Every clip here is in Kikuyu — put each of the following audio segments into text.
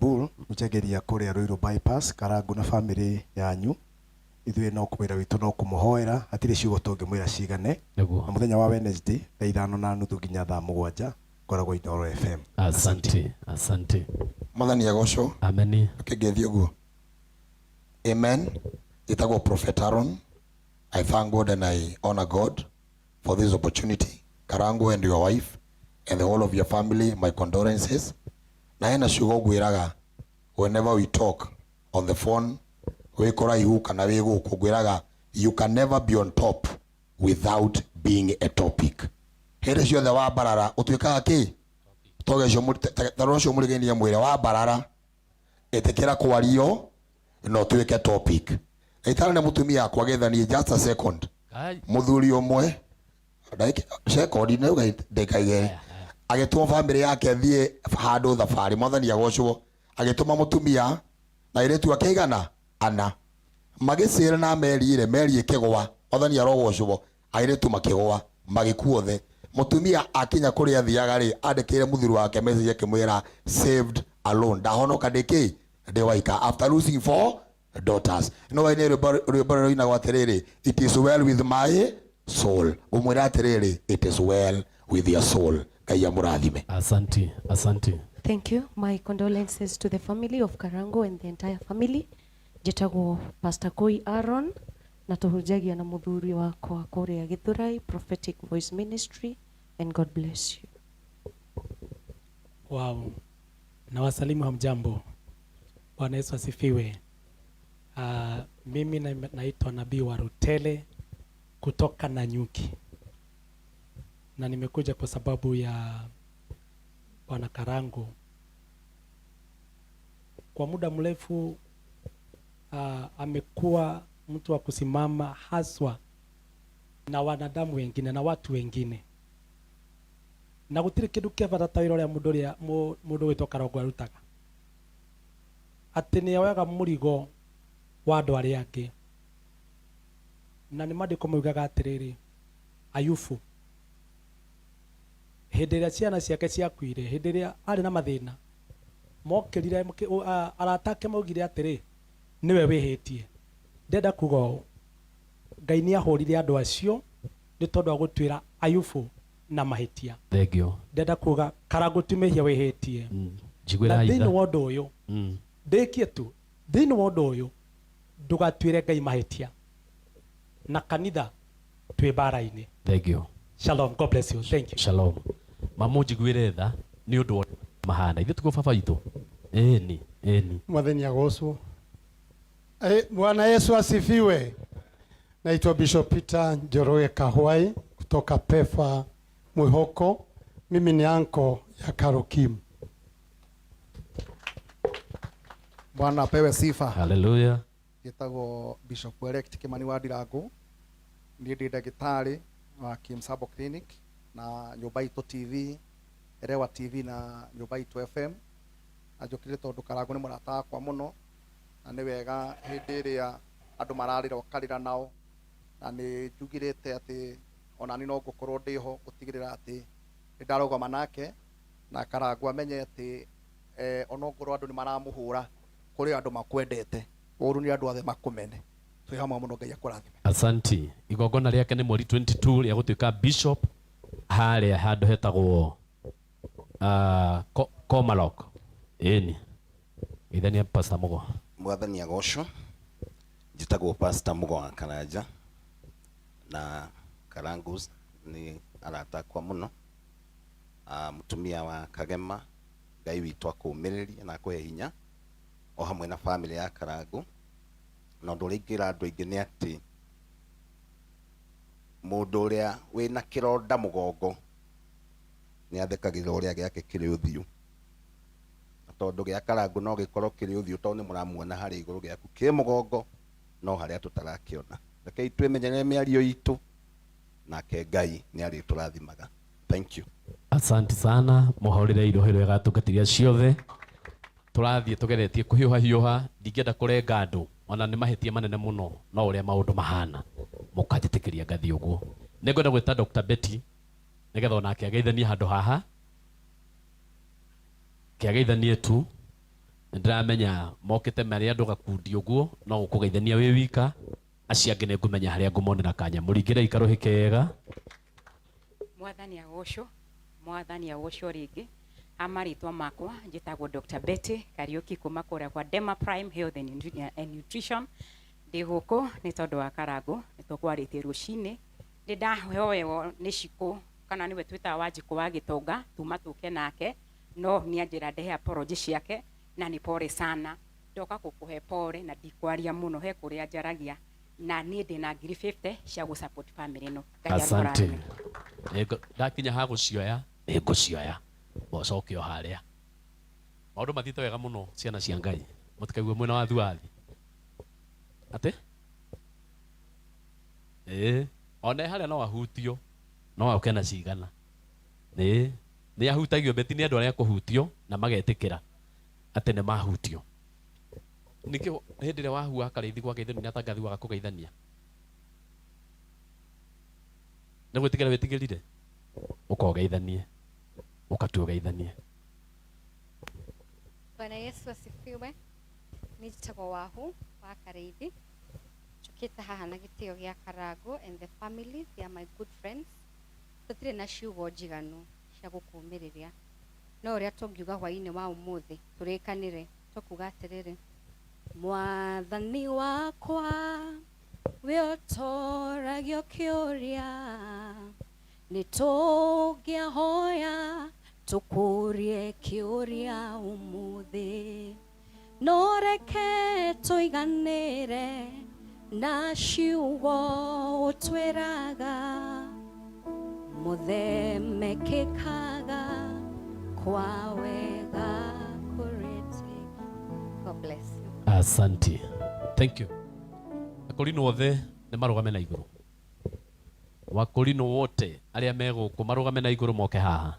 Bull mũnjagĩria kũrĩa Ruiru bypass Karangu na family yanyu ithuĩ no wĩra witũ no kũmũhoera hatirĩ ciugo tũngĩmwĩra cigane Nĩguo. na mũthenya wa Wednesday thaa ithano na nuthu nginya thaa mũgwanja ngoragwo Inooro FM. Asante, asante. Mwathani agocwo. Ameni. Akĩngeithia ũguo. Amen. Njĩtagwo Prophet Aaron. I thank God and I honor God for this opportunity. Karangu and your wife and the whole of your family, my condolences. Na hena ciugo ngwĩraga whenever we talk on the phone, wĩ kũraihu kana wĩ gũkũ, ngwĩraga you can never be on top without being a topic. Hĩndĩ ciothe wambarara ũtuĩkaga kĩ? Toge ũcio taro ũcio mũrigainie mwĩre wambarara ĩtĩkĩra kwario na ũtuĩke topic. Na itara nĩ mũtumia akwa gethanie just a second. Mũthuri ũmwe second nĩ ndagĩka igĩrĩ agĩtũma family yake thiĩ handũ thabarĩ mwathani agocwo agĩtũma mũtumia na airĩtu ake igana ana magĩcĩra na meri rĩ meri ĩkĩgwa mwathani arogocwo airĩtu makĩgwa magĩkua othe mũtumia akinya kũrĩa athiaga rĩ andĩkĩire mũthuri wake message akĩmwĩra saved alone ndahonoka ndĩkĩ ndĩ waika after losing four daughters no we nĩ rwĩmbo rwĩmbo rũinagwo atĩrĩrĩ it is well with my soul ngũmwĩra atĩrĩrĩ it is well with your soul ngai amũrathime Asante, asante. Thank you. My condolences to the family of Karango and the entire family. Njĩtagwo Pastor Koi Aaron na tũhunjagia na mũthuri wakwa kũrĩa Githurai Prophetic Voice Ministry and God bless you. Wow. Na wasalimu hamjambo. Bwana Yesu asifiwe. Mimi naitwa Nabii wa Rutele kutoka Nanyuki. Na nimekuja kwa sababu ya Bwana Karangu. Kwa muda mrefu amekuwa mtu wa kusimama haswa na wanadamu wengine na watu wengine. Na gutiri kindu kia bata ta wira uria mundu uria mundu witwo Karongo arutaga. Ati ni oyaga murigo wa andu aria angi. Na ni mandiko maugaga atiriri, Ayubu hindi ria ciana ciake ciakuire, hindi ria ari na mathina, mokirire arata ake maugire atiri niwe wihitie. Ndenda kuga ũũ, Ngai nĩ ahũrire andũ acio nĩ tondũ wa gũtuĩra Ayubu na mahĩtia. Thank you. Ndenda kuga Karangu ti mehia wĩhĩtie. Njiguĩra Na itha. thĩinĩ wa ũndũ ũyũ, ndĩkie tu, thĩinĩ wa ũndũ ũyũ ndũgatuĩre Ngai mahĩtia. Na kanitha twĩ mbara-inĩ. Thank you. Shalom, God bless you. Thank you. Shalom. Mamu njiguĩre tha nĩ ũndũ wa mahana. Ithuĩ tiguo baba witũ. Ĩni, ĩni. Mwathani agocwo. Bwana Yesu asifiwe. Naitwa Bishop Peter Njoroge Kahwai kutoka Pefa Mwihoko. Mimi ni anko ya Karokim. Bwana apewe sifa. Hallelujah. Njĩtagwo Bishop Elect Kimani wa Ndirangu. Niĩ ndĩ ndagĩtarĩ wa Kimsabo Clinic na Nyũmba Itũ TV, Elewa TV na Nyũmba Itũ FM. Na njũkire tondũ Karangu nĩ mũrata wakwa mũno na nĩ wega hĩndĩ ĩrĩa andũ mararĩra ũkarĩra nao, na nĩ njugirĩte atĩ ona niĩ no ngũkorwo ndĩho gũtigĩrĩra atĩ nĩ ndarũgama nake na Karangu amenye atĩ onokorwo andũ nĩ maramũhũra kũrĩ andũ makwendete, ũru nĩ andũ othe makũmene. Twĩ hamwe mũno, Ngai akũrathime. Asanti. Igongona rĩake nĩ mweri 22 rĩa gũtuĩka bishop harĩa handũ hetagwo Komalok. Ĩni. Ithania Pastor Mugo. Mwathani agocwo. Njĩtagwo Pastor Mugo wa Karanja na Karangus nĩ arata akwa mũno. Mũtumia wa Kagema, Ngai witũ akũũmĩrĩrie na akũhe hinya o hamwe na family ya Karangu. Na ũndũ ũrĩa ingĩra andũ aingĩ nĩ atĩ mũndũ ũrĩa wĩna kĩronda mũgongo nĩ athekagĩrĩra ũrĩa gĩake kĩrĩ ũthiũ. Na tondũ gĩa Karangu no gĩkorwo kĩrĩ ũthiũ tondũ nĩ mũramuona harĩa igũrũ gĩaku kĩ mũgongo no harĩa tũtarakĩona. Rekei twĩmenyerere mĩario itũ nake Ngai nĩ arĩtũrathimaga. Thank you. Asante sana muhorire irohe rwega tungatiria ciothe turathiĩ tugeretie kũhiũha hiũha ndingĩenda kũrenga andũ ona nĩ mahĩtia manene mũno no ũrĩa maũndũ mahana mũkanjĩtĩkĩria ngathiĩ ũguo. Nĩngwenda gwĩta Dr. Betty nĩgetha onake ageithanie handũ haha kĩageithanie tu. Nĩndĩramenya mokĩte marĩ andũ gakundi ũguo, no gũkũgeithania wĩ wika, acio angĩ nĩngũmenya harĩa ngũmonera kanya. Mũringĩrei karũhĩ kega. Mwathani agocwo, mwathani agocwo rĩngĩ. Ha marĩtwa makwa njĩtagwo Dr. Betty Kariuki kuma kũrĩa kwa Dema Prime Health and Nutrition. Ndĩ gũkũ nĩ tondũ wa Karangũ, nĩ tũkwarĩtie rũcinĩ. Nĩ ndahoewo nĩ Cikũ, kana nĩwe twĩtaga Wanjikũ wa Gĩtonga, tuma tũke nake, no nĩ anjĩra ndehe apology ciake, na nĩ pole sana. Ndoka gũkũhe pole na ndikwaria mũno, he kũrĩa njaragia, na niĩ ndĩna ngiri 50 cia gũ support family ĩno. Ngai Asante. amũrathime. Ndakinya ha gũcioya, nĩngũcioya. Mbocoke o harĩa. Maũndũ mathiĩte wega mũno ciana cia Ngai. Mũtikaigue mwĩna wathiwathi. Atĩ? Ĩĩ. Ona harĩa no ahutio, no oke na cigana. Ĩĩ. Nĩ ahutagio beti nĩ andũ arĩa kũhutio na magetĩkĩra atĩ nĩ mahutio. Nĩkĩo hĩndĩ ĩrĩa wahua Karĩithi gwa geithania nĩ atangathiwaga kũgeithania. Nĩ gwĩtigĩra wĩtigĩrire? Ũkogeithanie. Ũkatua ũgeithanie. Bwana Yesu asifiwe. Nĩ njĩtagwo Wahu wa Karĩithi. Njũkĩte haha na gĩtĩo gĩa Karangũ and the family, they are my good friends. Tũtirĩ na ciugo njiganu cia gũkũmĩrĩria. No ũrĩa tũngiuga hwaĩ-inĩ wa ũmũthĩ tũrĩkanĩre tũkuga atĩrĩrĩ, Mwathani wakwa we ũtoragio kĩũria, nĩ tũngĩahoya tũkũrie kĩũria ũmũthĩ, no reke tũiganĩre na ciugo ũtwĩraga, mũthemekĩkaga kwa wega kũrĩte. God bless you. Asante. Thank you. Akorino othe nĩ marũgame na igũrũ. Wakorino wote arĩa me gũkũ marũgame na igũrũ moke haha.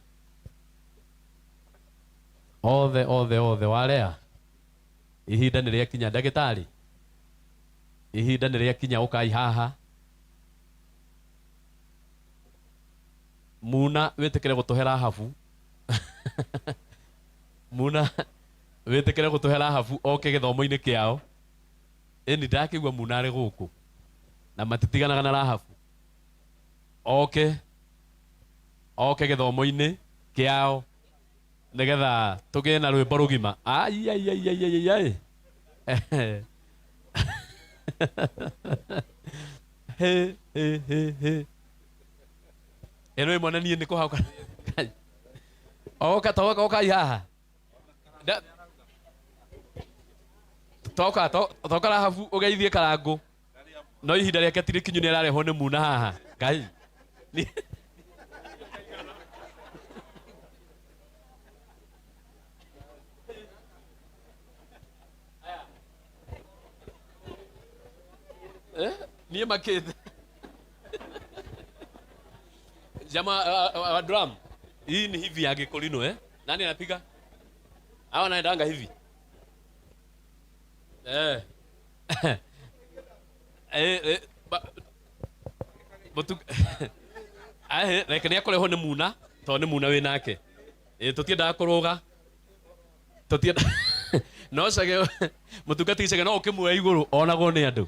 Othe, othe, othe warea. Ihinda nĩ rĩakinya ndagĩtarĩ. Ihinda nĩ rĩakinya ũkai haha. Muna wĩtĩkĩre gũtũhe Rahabu. Muna wĩtĩkĩre gũtũhe Rahabu oke gĩthomo-inĩ kĩao. Ĩni ndakĩigua Muna arĩ gũkũ. Na matitiganaga na Rahabu. Oke. Oke gĩthomo-inĩ kĩao. Nĩgetha tũgĩe na rwĩmbo rũgima. Ai, ai, ai, ai, ai, ai. He, he, he, he. Ĩno ĩmwe na niĩ nĩ kũhauka. Oka, toka, oka haha. Da. Toka, toka Rahabu ũgeithie Karangũ. No ihinda rĩake ti rĩkinyu nĩ ararehwo nĩ Muna haha. Ngai. Ni Niĩ makĩte. Jamaa wa drum. Hii ni hivi ya Gĩkũrinũ, eh? Nani anapiga? Hawa wanaendanga hivi. Reke nĩ akorehwo nĩ Muna, tondũ nĩ Muna wĩ nake. Tũtiendaga kũrũga. Tũtienda no cage mũtungati cage no ũkĩmuoya igũrũ onagwo nĩ andũ.